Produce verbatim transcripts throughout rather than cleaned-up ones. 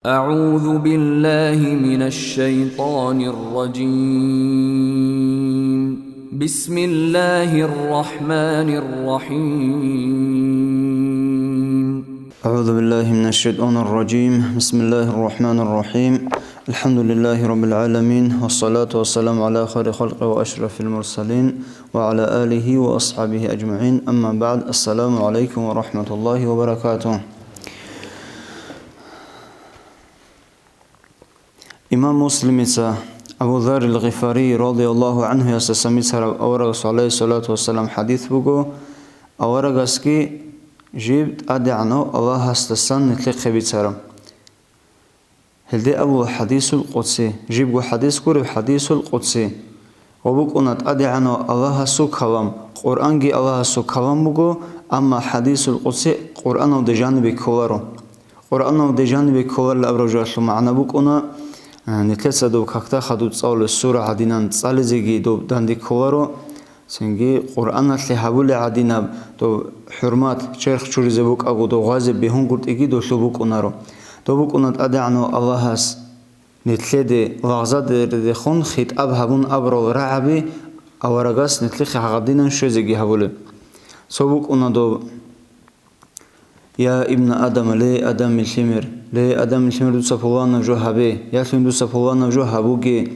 أعوذ بالله من الشيطان الرجيم. بسم الله الرحمن الرحيم. أعوذ بالله من الشيطان الرجيم. بسم الله الرحمن الرحيم. الحمد لله رب العالمين، والصلاة والسلام على خير خلقه وأشرف المرسلين، وعلى آله وأصحابه أجمعين. أما بعد، السلام عليكم ورحمة الله وبركاته. Имам Муслимица Абу Заррил Гъифари радияллагьу гӀанхуясдасан бицараб аварагас, гӀалайгьиссалату вассалам, хӀадис буго, аварагасги жиб ТӀадегӀанав Аллагьасдасан нилъехъе бицараб. Гьелде абула хӀадисул къудси, жибго хӀадис гуреб хӀадисул къудси. Гъо букӀуна ТӀадегӀанав Аллагьасул калам, Къуръанги Аллагьасул калам буго, амма хӀадисул къудси Къуръаналде жанибе кколаро. Къуръаналде жанибе кколарел абураб жоялъул магӀна букӀуна, а, нилъеца доб какда хадуб цӀалулеб сура гӀадинан цӀализеги доб данде кколаро, цинги Къуръаналъе гьабулеб гӀадинаб доб хӀурмат, черх чуризе букӀаго доб гъвазе бегьунгутӀиги долъул букӀунаро. Доб букӀуна ТӀадегӀанав Аллагьас нилъеде лагъзадередехун хитӀаб гьабун абурал рагӀаби аварагас нилъехъе гьагъадинан щвезеги гьабулеб. Цо букӀуна доб: «Я ибна Адама, ле Адамил лъимер, ле Адамил лъимер, дуца пуланаб жо гьабе, ялъуни дуца пуланаб жо гьабуге».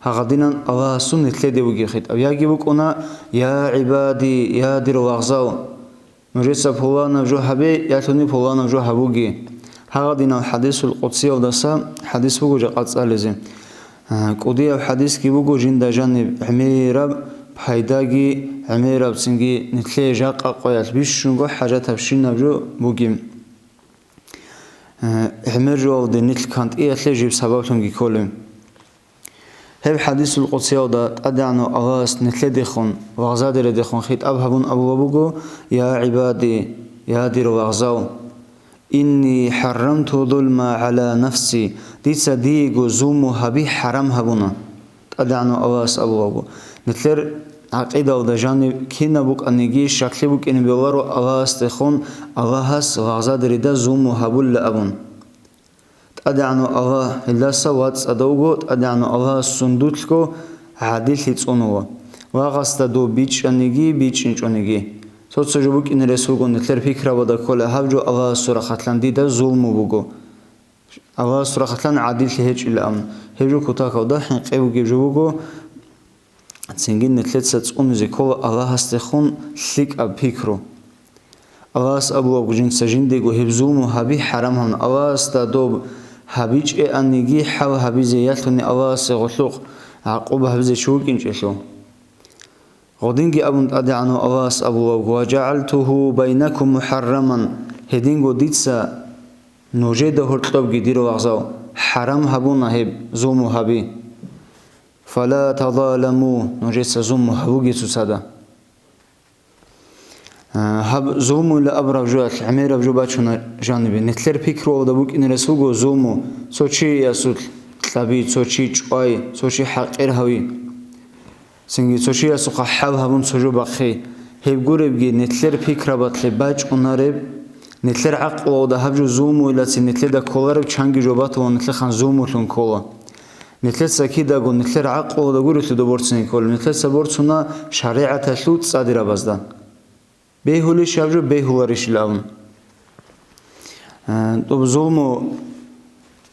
Гьагъадинан Аллагьасул нилъеде бугеб хитӀаб. Яги букӀуна: «Я гӀибади, я дир лагъзал». Нужеца пуланаб жо гьабе, ялъуни пуланаб жо гьабуге. Гьагъадинал хӀадисул къудсиялдаса хӀадис буго жакъа цӀализе. А, кӀудияб хӀадисги буго жинда жаниб гӀемераб пайдаги, гӀемераб цинги нилъее жакъа къоялъ бищунго хӀажатабщинаб жо бугеб. А, гӀемер жоялде нилъ кантӀиялъе жиб сабаблъунги кколеб. Гьеб хӀадисул къудсиялда ТӀадегӀанав Аллагьас нилъедехун, лагъзадередехун хитӀаб гьабун абула буго: «Я гӀибади, я дир лагъзал, инни хӀаррамту зулма гӀала нафси, дица диего зулму гьаби хӀарам гьабуна». ТӀадегӀанав Аллагьас абула буго. Нилъер гӀакъидалда жаниб кинаб букӀаниги щаклъи букӀине бегьуларо Аллагьасдехун, Аллагьас лагъзадерида зулму гьабулла абун. ТӀадегӀанав Аллагь, гьелдаса вацӀцӀадавго ТӀадегӀанав Аллагьас сундулъго гӀадиллъи цӀунула, лагъасда доб бичӀчӀаниги бичӀчӀинчӀониги. Цо-цо жо букӀине рес буго, нилъер пикрабада ккола гьаб жо Аллагьасул рахъалъан дида зулму буго, Аллагьасул рахъалъан гӀадиллъи гьечӀила абун. Гьеб жо кутакалда хӀинкъи бугеб жо буго. Цинги нилъеца цӀунизе ккола Аллагьасдехун лъикӀаб пикру. Аллагьас абулабго жинца жиндего гьеб зулму гьаби хӀарам гьабун, Аллагьасда доб гьабичӀеаниги хӀал гьабизе, ялъуни Аллагьасе гъолъухъ гӀакъуба гьабизе чи вукӀинчӀелъул. Гъодинги абун ТӀадегӀанав Аллагьас абулабго: «Ва жагӀалтугьу байнакум мухӀарраман», гьединго дица нужеда гьоркьобги, дир лагъзал, хӀарам гьабуна гьеб зулму гьаби. «Фала тазаламу», нужеца зулму гьабуге цоцазда. А, гьаб зулмуйилан абураб жоялъ гӀемераб жо бачуна жанибе. Нилъер пикруялда букӀине рес буго зулму: цо чиясулъ кьаби, цо чи чӀвай, цо чи хӀакъир гьави. Цинги цо чиясухъа хӀал гьабун цо жо бахъи. Гьеб гуребги, нилъер пикрабалъе бачӀунареб, нилъер гӀакълуялда гьаб жо зулмуйилацин нилъеда кколареб чанги жо батула, нилъехъан зулмулъун ккола. Нилъеца кидаго нилъер гӀакълуялда гурелъул доб борцине кколеб, нилъеца борцуна шаригӀаталъул цӀадирабазда. Бегьулищ гьаб жо, бегьуларищила абун. Э, доб зулму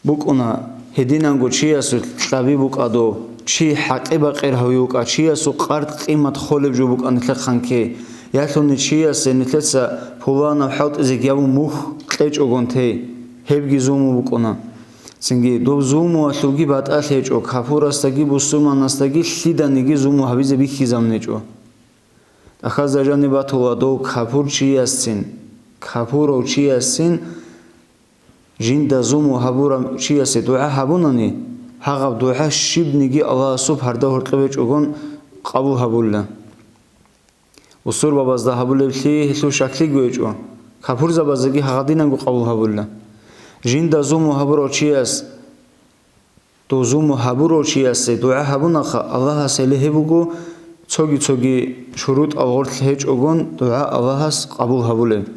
букӀуна, гьединанго чиясул кьаби букӀа доб, чи хӀакъи-бакъир гьавив вукӀа, чиясул къард-къимат холеб жо букӀа нилъехъанке, ялъуни чиясе нилъеца пуланаб хӀалтӀизеги абун мухь кьечӀогон тей, гьебги зулму букӀуна. Цинги доб зулмуялъулги батӀалъи гьечӀо, капурасдаги бусурманасдаги лъиданиги зулму гьабизе бихьизабун гьечӀо. ТӀахьазда жаниб батула дов капурчиясцин, капурав чиясцин жинда зуму гьабурав чиясе дугӀа гьабунани, гьагъаб дугӀа щибниги Аллагьасул парда гьоркьоб гьечӀогон къабул гьабула. Бусурбабазда гьабулеблъи гьелъул щаклъиго гьечӀо, капурзабаздаги гьагъадинанго къабул гьабула. Жинда зуму гьабурав чияс Дозуму гьабурав чиясе дугӀа гьабунаха, Аллагьас гьеле гьеб буго, цоги-цоги шурутӀал гъорлъ гьечӀогон дугӀа Аллагьас къабул гьабулеб.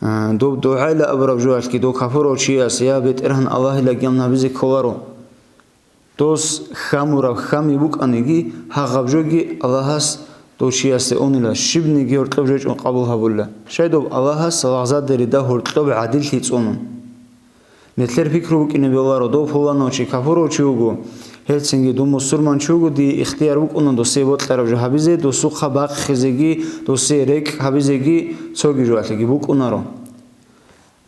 А, доб дугӀайла абураб жоялъги дов капурав чияс, я БетӀергьан Аллагьила гьабизе кколаро. Дос хьамураб хьами букӀаниги, гьагъаб жоги Аллагьас дов чиясде унила, щибниги гьоркьоб жо чӀун къабул гьабула. Щай доб Аллагьас лагъзадерида гьоркьоб гӀадиллъи цӀунун. Нилъер пикру букӀине бегьуларо, дов пуланав чи капурав чи вуго, гьелцинги дун мусурман чи вуго, дие ихтияр букӀуна досие бокьараб жо гьабизе, досухъа бахъизеги, досие рекӀкӀ гьабизеги, цоги жоялъеги букӀунаро.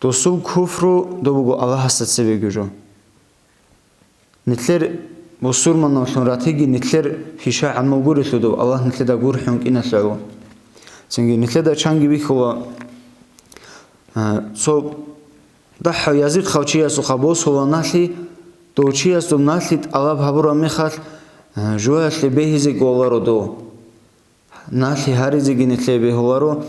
Досул куфру доб буго Аллагьасда цебеги жо. Нилъер бусурманавлъун ратиги, нилъер пиша гӀамал гурелъул доб, Аллагь нилъеда гурхӀун кӀиналъ гӀоло. Цинги нилъеда чанги бихьула, а, цо дагьав язихъав чиясухъа босула налъи, дов чиясул налъи тӀалаб гьабураб мехалъ, а, жоялъе бегьизе кколаро дов. Налъи гьаризеги нилъее бегьуларо,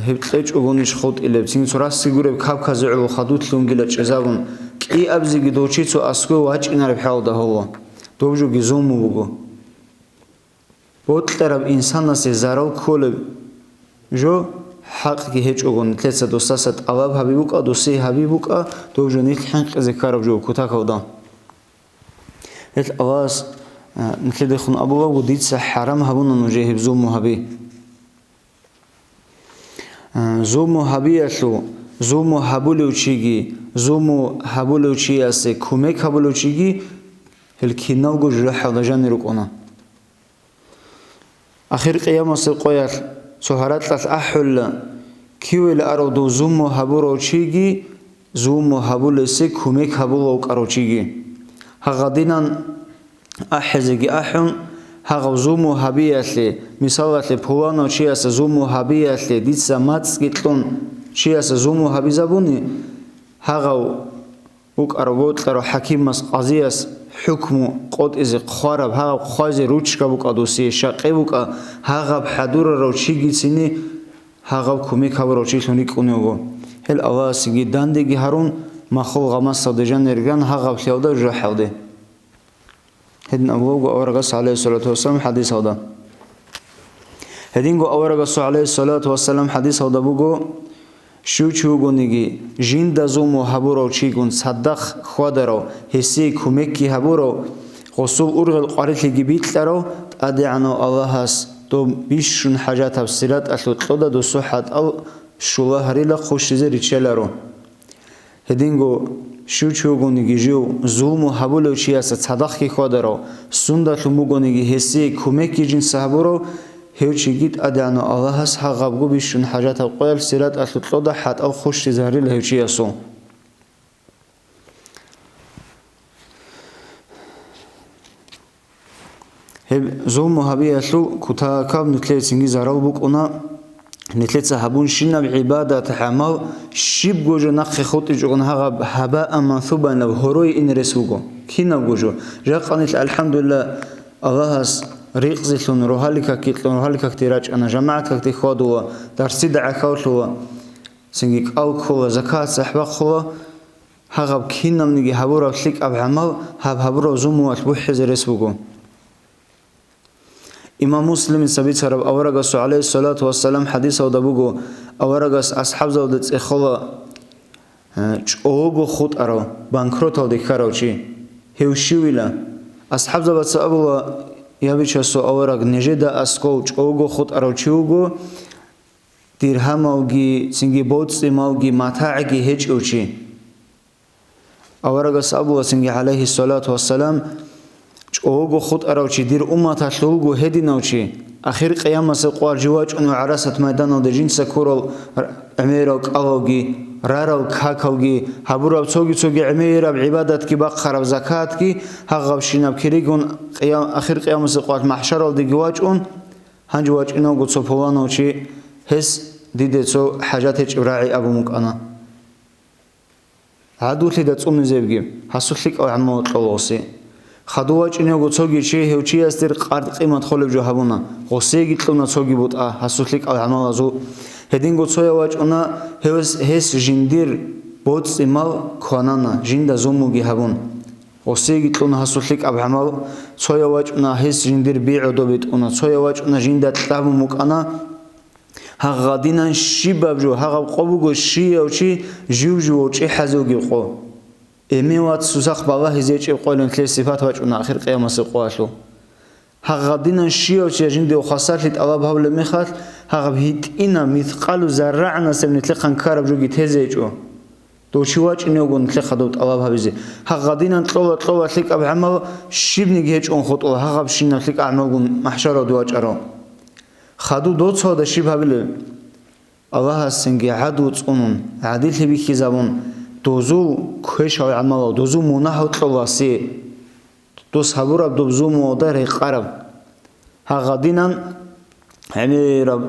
гьеб кьечӀогонищ хутӀилеб, цин цо расги гуреб капказе гӀоло хадурлъунгила чӀезабун, кӀиабзеги дов чи цо аскӀове вачӀинареб хӀалда гьоло. Доб жоги зулму буго. Бокьараб инсанасе зарал кколеб жо, хӀакъги гьечӀого, нилъеца досдаса тӀалаб гьаби букӀа, досие гьаби букӀа, доб жо нилъ хӀинкъизе ккараб жо кутакалда. Гьел Аллагьас, а, нилъедехун абулавго, дица хӀарам гьабуна нужее гьеб зулму гьаби. А, зулму гьабиялъул, зулму гьабулев чиги, зулму гьабулев чиясе кумек гьабулев чиги, гьел киналго жужахӀалда жанир рукӀуна. Ахир къиямасеб къоялъ цо гьаракьалъ ахӀула, кивел арав дов зулму гьабурав чиги, зулму гьабулесе кумек гьабулев вукӀарав чиги. Гьагъадинан ахӀизеги ахӀун, гьагъав зулму гьабиялъе, мисалалъе, пуланав чиясе зулму гьабиялъе дица мацӀги кьун, чиясе зулму гьабизабуни, гьагъав вукӀарав бокьарав хӀакимас, къазияс хӀукму къотӀизе хъвараб, гьагъаб хъвазе ручка букӀа досие, щакъи букӀа, гьагъаб хӀадурарав чигицини гьагъаб кумек гьабурав чилъун рикӀкӀунев вуго. Гьел Аллагьасеги дандеги гьарун, махул гъамасалде жанир ран, гьагъаблъиялда жужахӀалде. Гьедин абулебго аварагас, гӀалайгьиссалату вассалам, хӀадисалда. Гьединго аварагасул, гӀалайгьиссалату вассалам, хӀадисалда буго, щив чи вугониги, жинда зулму гьабурав чигун цадахъ хьвадарав, гьесие кумекги гьабурав, гъосул ургъел къварилъиги бикьарав, ТӀадегӀанав Аллагьас доб бищун хӀажатаб сираталъул кьода досул хӀатӀал щула гьарила хъущизе риччаларо. Гьединго щив чи вугониги жив зулму гьабулев чиясда цадахъги хьвадарав, сундалъун бугониги гьесие кумекги жинца гьабурав, гьев чиги ТӀадегӀанав Аллагьас гьагъабго бищун хӀажатаб къоялъ сираталъул кьода хӀатӀал хъущтизе гьарила гьев чиясул. Гьеб зулму гьабиялъул кутакаб нилъее цинги зарал букӀуна, нилъеца гьабунщинаб гӀибадат-гӀамал щибго жо нахъе хутӀичӀогун гьагъаб гьабаан мансубанилаб гьорое ине рес буго. Кинабго жо. Жакъа нилъ, алхӀамдулилла, Аллагьас рикъзилъун рогьалил какги кьун, рогьалил какде рачӀана, жамагӀат какде хьвадула, дарсида гӀахьаллъула, цинги кӀал ккола, закат-сахӀ бахъула, гьагъаб кинабниги гьабураб лъикӀаб гӀамал гьаб гьабураб зулмуялъ бухӀизе рес буго. Имам Муслимица бицараб аварагасул, гӀалайгьиссалату вассалам, хӀадисалда буго, аварагас асхӀабзалда цӀехола, э, чӀого хутӀарав, банкроталде ккарав чи. Гьев щивила? АсхӀабзабаца абула, я бичасул авараг, нижеда аскӀов чӀого хутӀарав чи вуго, диргьамалги, цинги боцӀи-малги, матагӀги гьечӀев чи. Аварагас абула цинги, гӀалайгьиссалату вассалам, чӀого хутӀарав чи дир умматалъулго гьединав чи, ахир къиямасеб къвар жив вачӀунев гӀарасат майданалде жинца ккурал р-, гӀемерал кӀалалги, рарал какалги, гьабураб цоги-цоги гӀемераб гӀибадатги бахъараб закатги, гьагъабщинаб киригун къиям-, ахир къиямасеб къвар махӀшаралдеги вачӀун, гьанже вачӀинавго цо пуланав чи, гьес диде цо хӀажат гьечӀеб рагӀи абун букӀана. ГӀадуллъида цӀунизебги, гьасул лъикӀал гӀамал кьола гъосе. Хадув вачӀинавго цоги чи гьев чияс дир къард-къимат холеб жо гьабуна, гъосеги кьуна цоги бутӀа гьасул лъикӀал гӀамалазул. Гьединго цояв вачӀуна, гьев, гьес жиндир боцӀи-мал кванана, жинда зулмуги гьабун. Гъосеги кьуна гьасул лъикӀаб гӀамал, цояв вачӀуна, гьес жиндир би гӀодобе тӀуна, цояв вачӀуна, жинда кьабун букӀана, Гьагъадинан щибаб жо, гьагъаб къо буго щияв чи жив-живав чӀехӀазе вугеб къо. Эмен вац сусахъ балагьизе гьечӀеб къоялъ нилъее сипат бачӀуна ахир къиямасеб къоялъул. Гьагъадинан щияв чи жиндие хвасарлъи тӀалаб гьабулеб мехалъ, гьагъаб гьитӀинаб мискъалу заррагӀанасеб нилъехъан ккараб жоги тезе гьечӀо. Дов чи вачӀине вуго нилъехъа доб тӀалаб гьабизе. Гьагъадинан кьола-кьола лъикӀаб гӀамал, щибниги гьечӀон хутӀула гьагъабщинаб лъикӀаб гӀамалгун махӀшаравде вачӀаро. Хадув доцалда щиб гьабилеб? Аллагьасцинги гӀадлу цӀунун, гӀадиллъи бихьизабун, дозул квешал гӀамалал, дозул мунагьал кьоласе, дос гьабураб доб зулмуялда рекъараб. Гьагъадинан гӀемераб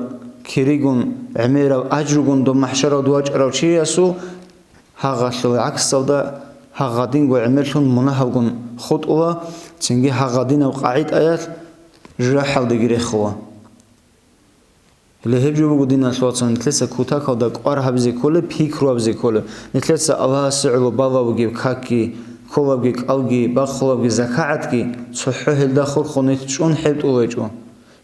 киригун, гӀемераб ажругун доб махӀшаравде вачӀарав чиясул гьагъалъул гӀаксалда гьагъадинго гӀемерлъун мунагьалгун хутӀула, цинги гьагъадинаб къагӀидаялъ жужахӀалдеги рехула. Гьеле гьеб жо буго, диналъул вацал, нилъеца кутакалда кӀвар гьабизе кколеб, пикру гьабизе кколеб. Нилъеца Аллагьасе гӀоло балав бугеб какги, кколабги кӀалги, бахъулабги закагӀатги, цохӀо гьелда хурхун нилъ чӀун хӀебтӀулечӀо.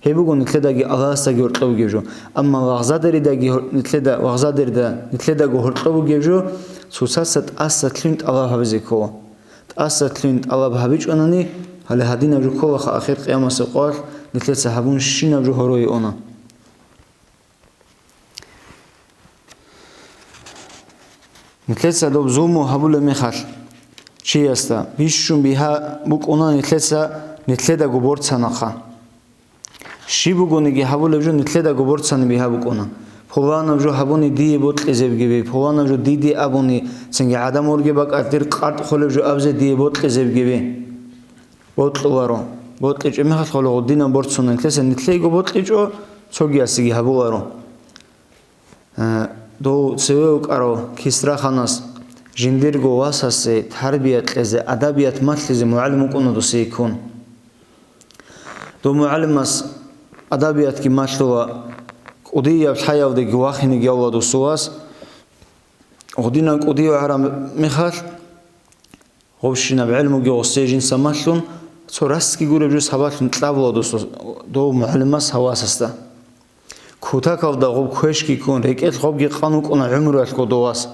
Гьеб буго нилъедаги Аллагьасдаги гьоркьоб бугеб жо. Амма вагъзадеридаги гьор-, нилъеда, вагъзадерида нилъедаго гьоркьоб бугеб жо, цоцаца тӀаса лъугьин тӀалаб гьабизе ккола. ТӀаса лъугьин тӀалаб гьабичӀонани, гьале гьадинаб жо кколаха ахир къиямасеб къоялъ нилъеца гьабун щинаб жо гьорое уна. Нилъеца доб зулму гьабулеб мехалъ чиясда бищун бигьа букӀуна нилъеца нилъедаго борцанахъа. Щиб бугониги гьабулеб жо нилъедаго борцани бигьа букӀуна. Пуланаб жо гьабуни дие бокьизеб гиби, пуланаб жо диде абуни, цинги гӀадамалги бакӀалъ дир къаркъ холеб жо абизе дие бокьизеб гиби. Бокьуларо. БокьичӀеб мехалъ гьоло гъудинаб борцун нилъеца нилъейго бокьичӀо, цогиясеги гьабуларо. Э, дов цеве вукӀарав Кисра ханас жиндирго васасе тарбия кьезе, адабият малъизе мугӀалим вукӀуна досие ккун. Дов мугӀалимас адабиятги малъула, кӀудияб лъаялдеги вахинеги гьавула досул вас. Гъудинан кӀудияв гӀараб мехалъ, гъобщинаб гӀелмуги гъосие жинца малъун, цо расги гуреб жо сабаблъун кьабула досул, дов мугӀалимас гьав васасда. Кутакалда гъоб квешги ккун, рекӀелъ гъобги къан вукӀуна гӀумруялъго дов вас.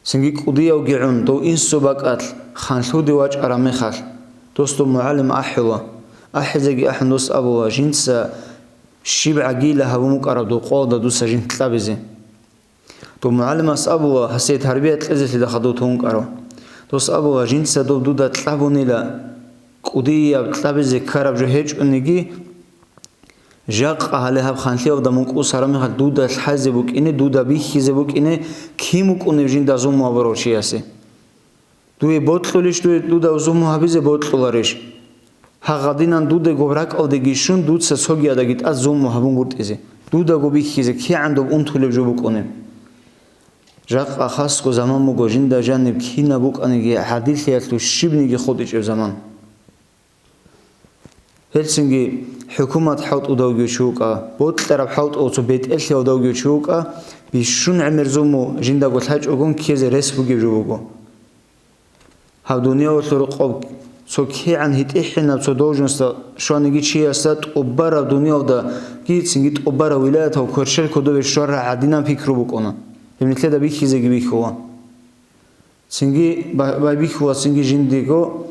Цинги кӀудиявги гӀун, дов инсу бакӀалъ ханлъуде вачӀараб мехалъ, дос дов мугӀалим ахӀула. АхӀизеги ахӀун дос абула, жинца щиб гӀагила гьабун букӀараб дов къоялда дуца жинт кьабизе. Дов мугӀалимас абула, гьасие тарбия кьезелъидал хадув тун вукӀарав. Дос абула, жинца дов дуда кьабунила, кӀудияб кьабизе ккараб жо гьечӀониги, жакъа гьале гьаб ханлъиялда мун кӀусараб мехалъ дуда лъазе букӀине, дуда бихьизе букӀине, кин вукӀунев жинда зулму гьабурав чиясе? Дуе бокьулищ дуе дуда зулму гьабизе, бокьуларищ? Гьагъадинан дудаго ракӀалдеги щун, дуца цогияздаги тӀад зулму гьабунгутӀизе, дудаго бихьизе кигӀан доб унтулеб жо букӀунеб? Жакъа хасго заман буго, жинда жаниб кинаб букӀаниги гӀадиллъиялъул щибниги хутӀичӀеб заман. Гьелцинги хӀукумат хӀалтӀудав вугев чи вукӀа, бокьараб хӀалтӀув цо бетӀерлъиялда вугев чи вукӀа, бищун гӀемер зулму жиндаго лъачӀогун ккезе рес бугеб жо буго. Гьаб дуниялалъул рокъоб цо кигӀан гьитӀихӀинаб цо должносталда щваниги чиясда тӀубараб дуниялдаги цинги тӀубараб вилаятал кверщел кодобе щвараб гӀадинаб пикру букӀуна, гьеб нилъеда бихьизеги бихьула. Цинги ба-, байбихьула цинги жиндиего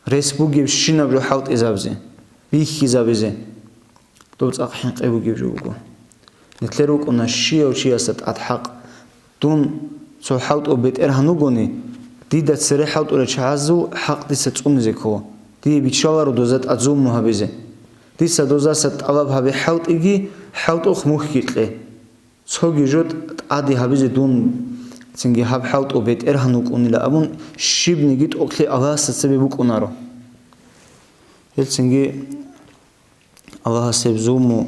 рес бугебщинаб жо хӀалтӀизабизе, бихьизабизе. Доб цӀакъ хӀинкъи бугеб жо буго. Нилъер рукӀуна щияв чиясда тӀад хӀакъ. Дун цо хӀалтӀу бетӀергьан вугони, дида цере хӀалтӀулел чагӀазул хӀакъ дица цӀунизе ккола. Дие биччаларо доза тӀад зулму гьабизе. Дица дозаса тӀалаб гьабе хӀалтӀиги, хӀалтӀухъ мухьги кье. Цоги жо тӀаде гьабизе дун цинги гьаб хӀалтӀу бетӀергьан вукӀунила абун, щибниги тӀокӀлъи Аллагьасда цебе букӀунаро. Гьелцинги Аллагьас гьеб зулму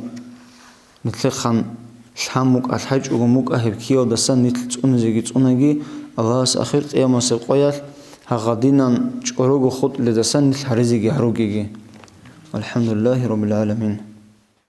нилъехъан лъан букӀа, лъачӀого букӀа, гьеб киялдасан нилъ цӀунизеги цӀунаги, Аллагьас ахир къиямасеб къоялъ гьагъадинан чӀорого хутӀледасан нилъ гьаризеги гьаругеги. Валхамдулиллагьи раббил гӀаламин.